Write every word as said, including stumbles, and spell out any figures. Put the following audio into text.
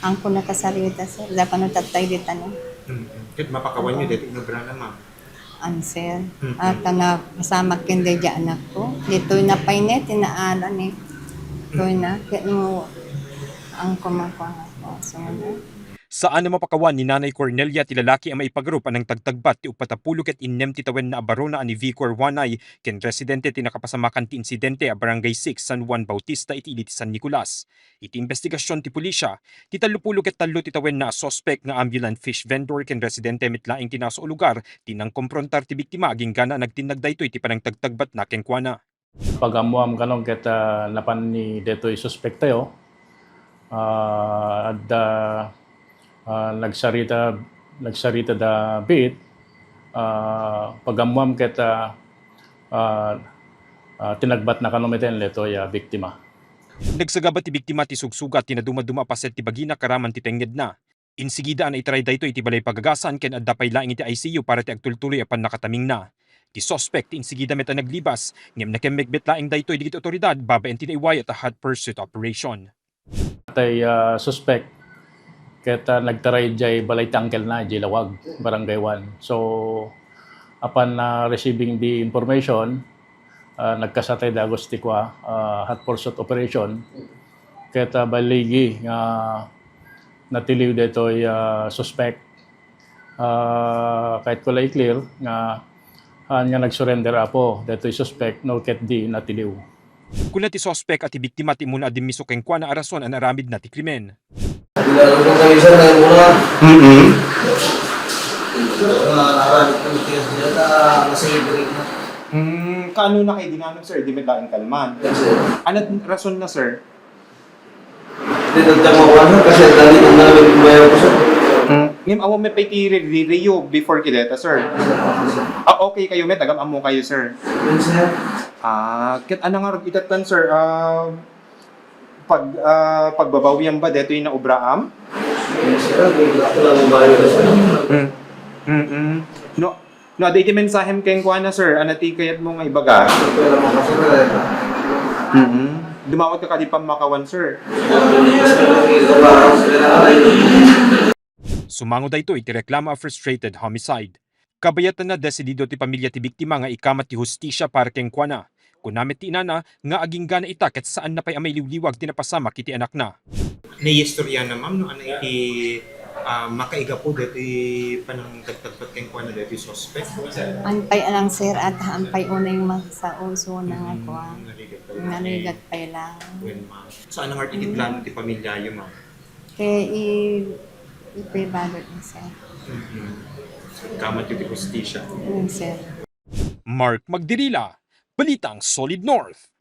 Angko nakasarita, sir. Dapano tattay dita, no? Mm. Ket mapakawanyo daytoy inubrana, ma'am? Answer. Mm-mm. At na, masamak ken daydi anakko. Ditoy na pay ne, tinaala ne. Ditoy na. Ket no, angko man ko nga ako. So, Saan a mapakawan ni Nanay Cornelia ti lalaki a maipagarup a nangtagtagbat ti uppat a pulo ket innem ti tawenna a barona a ni Vicor Wanay ken residente ti nakapasamakan ti insidente a Barangay six, San Juan Bautista iti ili ti San Nicolas. Iti imbestigasion ti pulisya, ti tallo pulo ket tallo ti tawenna a suspek nga ambulant fish vendor ken residente met laeng ti nasao lugar ti nangkomprontar ti biktima agingga a nagtinnag daytoy ti panangtagtagbatna kenkuana. Pagammoam kano ket, ah, napan ni detoy suspektayo, ah, adda, ah, nagsarita, nagsarita da biit, ah, pagammoam ket, ah, ah, ah, tinagbatna kano meten detoy, ah, biktima. Nagsagaba ti biktima ti sugsuga ti nadumaduma a paset ti bagina karaman ti tengngedna. Insigida a naitaray daytoy iti balay pagagasan ken adda pay laeng iti I C U para ti agtultuloy a pannakatamingna. Ti suspek ti insigida met a naglibas, ngem nakemmegbet laeng daytoy dagiti otoridad babaen ti naiwayat a hot pursuit operation. Tay, ah, suspek ket, ah, nagtaray idiay balay ti angkelna idiay Lawag, Barangay one. So, upon, ah, receiving the information, ah, nagkasatay dagus ti kua, ah, hot pursuit operation. Ket, ah, baligi nga natiliw detoy, ah, suspek. Ah, kayatko la i-clear nga haan nga nag-surrender, Apo, detoy suspek no ket di natiliw. Kuna ti suspek a ti biktima ti immuna a dimmiso kenkuana a rason a naaramidna ti krimen. Kilala ko kayo, sir, na yung una. Mm-mm. Sir, na nakaramit ng tigas niya, na nasa libre na. Hmm, kaano na kayo dinanong, sir? Di met laeng kalman. Yes, sir. Ano rason na, sir? Di nagtama ko, ano, kasi dali na namin yung bayaw ko, sir. Hmm, ngem awan met pay ti ririyo before kideta, sir? Ah, okay kayo met, agam-ammo kayo, sir? Yes, sir. Ah, ket ano nga itattan, sir? Ah, pag, ah, pagbabawian ba detoy naubraam? Yes, sir. Di ko lang bayaw, sir. Mm. Mm-mm. No, no, adda iti mensahem kenkuana, sir. Ano ti kayatmo nga ibaga? Sir, pwede mo kasi, sir, eh. Mm-mm. Dumawat ka kadi pammakawan, sir. Sumango daytoy iti reklamo a frustrated homicide. Kabayatanna, desidido ti pamilya ti biktima nga ikamat ti hustisya para kenkuana. Kuna met ti inana nga aginggana ita ket saanna pay a mailiwliwag ti napasamak iti anakna. Naiistorya na, ma'am, no, ano iti, ah, makaigapu deti panangtagtagbat kenkuana deti suspect? Ampay lang, sir, at ampay unay masauso na nga kuan. Naligat pay lang. Naligat pay lang. Well, ma'am. So, ano nga iti plano ti pamilyayo, ma'am? Kay i-, ipaibagod ni sir. Mm-hmm. Kamat iti hustisya. Mm, sir. Mark Magdirila, Balitang Solid North.